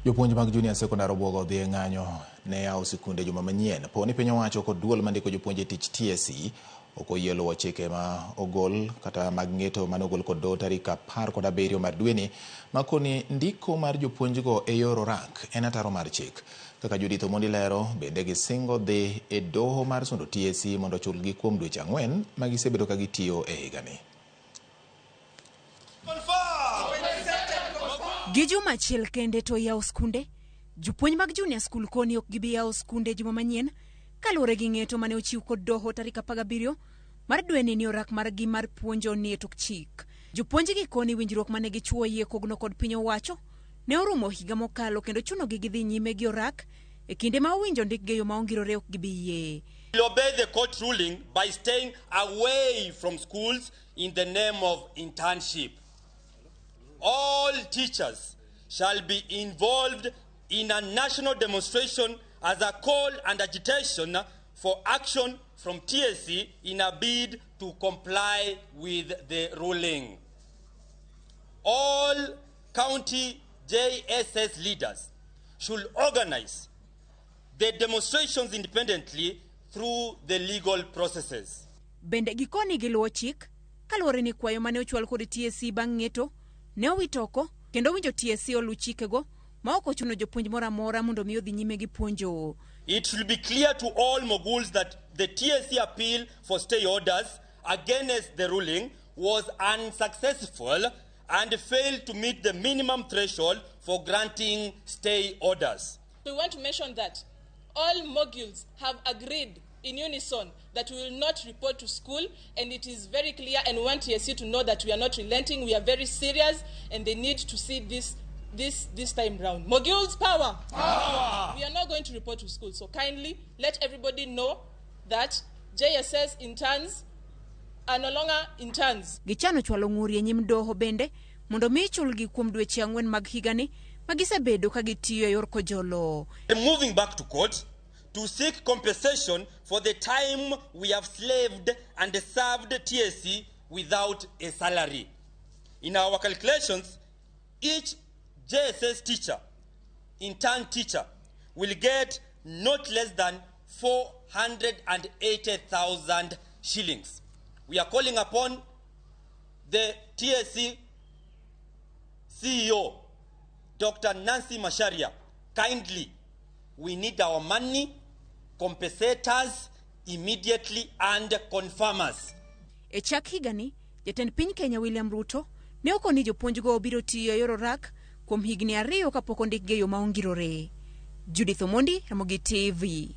Jopuonj mag Junior Secondary obwogo odhi e ng'anyo ne yawo sikunde juma manyien. Po ni piny owacho kod duol mandiko jopuonj e tich TSC ok oyie luwo chike ma ogol kata mag ng'eto mane ogol kod doho tarik 17 mar dweni makoni ndiko mar jopuonjgo e yor orak en ataro mar chik. Kaka Judith Omondi lero, bende gisingo dhi e doho mar sundo TSC mondo ochulgi kuom dweche 4 ma gisebedo ka gitiyo e higani. Gi juma achiel kende to yawo skunde, jopuonj mag junior school koni ok gibi yawo skunde juma manyien kaluwore gi ng'eto mane ochiw kod doho tarik 17 mar dweni ni orak margi mar puonjo ni e tok chik. Jopuonj gi koni winjruok mane gichuo yie kogno kod piny owacho ne orumo higa mokalo kendo chunogi gidhi nyime gi orak e kinde ma owinjo ndikgi e yo ma ongirore ok gibi yie. Will obey the court ruling by staying away from schools in the name of internship. All teachers shall be involved in a national demonstration as a call and agitation for action from TSC in a bid to comply with the ruling. All county JSS leaders should organize the demonstrations independently through the legal processes. Bende gikoni giluwo chik kaluwore ni kwayo mane ochwal kod TSC bang' ng'eto ne owit oko kendo winjo TSC oluw chikego ma ok ochuno jopuonj moro amora mondo mi odhi nyime gi puonjo. It should be clear to all moguls that the TSC appeal for stay orders against the ruling was unsuccessful and failed to meet the minimum threshold for granting stay orders. We want to mention that all moguls have agreed in unison that we will not report to school, and it is very clear, and we want TSC to know that we are not relenting, we are very serious, and they need to see this time round. Moguls, power! Power! We are not going to report to school, so kindly let everybody know that JSS interns are no longer interns. Gichano chwalo ng'ur e nyim doho bende mondo mi chulgi kuom dweche 4 mag higani ma gisebedo ka gitiyo e yor kojolo. Moving back to court to seek compensation for the time we have slaved and served TSC without a salary. In our calculations, each JSS teacher, intern teacher, will get not less than 480,000 shillings. We are calling upon the TSC CEO, Dr. Nancy Macharia, kindly, we need our money, compensators immediately and confirmers. E chak higani, jatend piny Kenya William Ruto ne okoni jopuonjgo biro tiyo e yor orak kuom higni 2 kapok ondikgi e yo ma ongirore. Judith Omondi, Ramogi TV.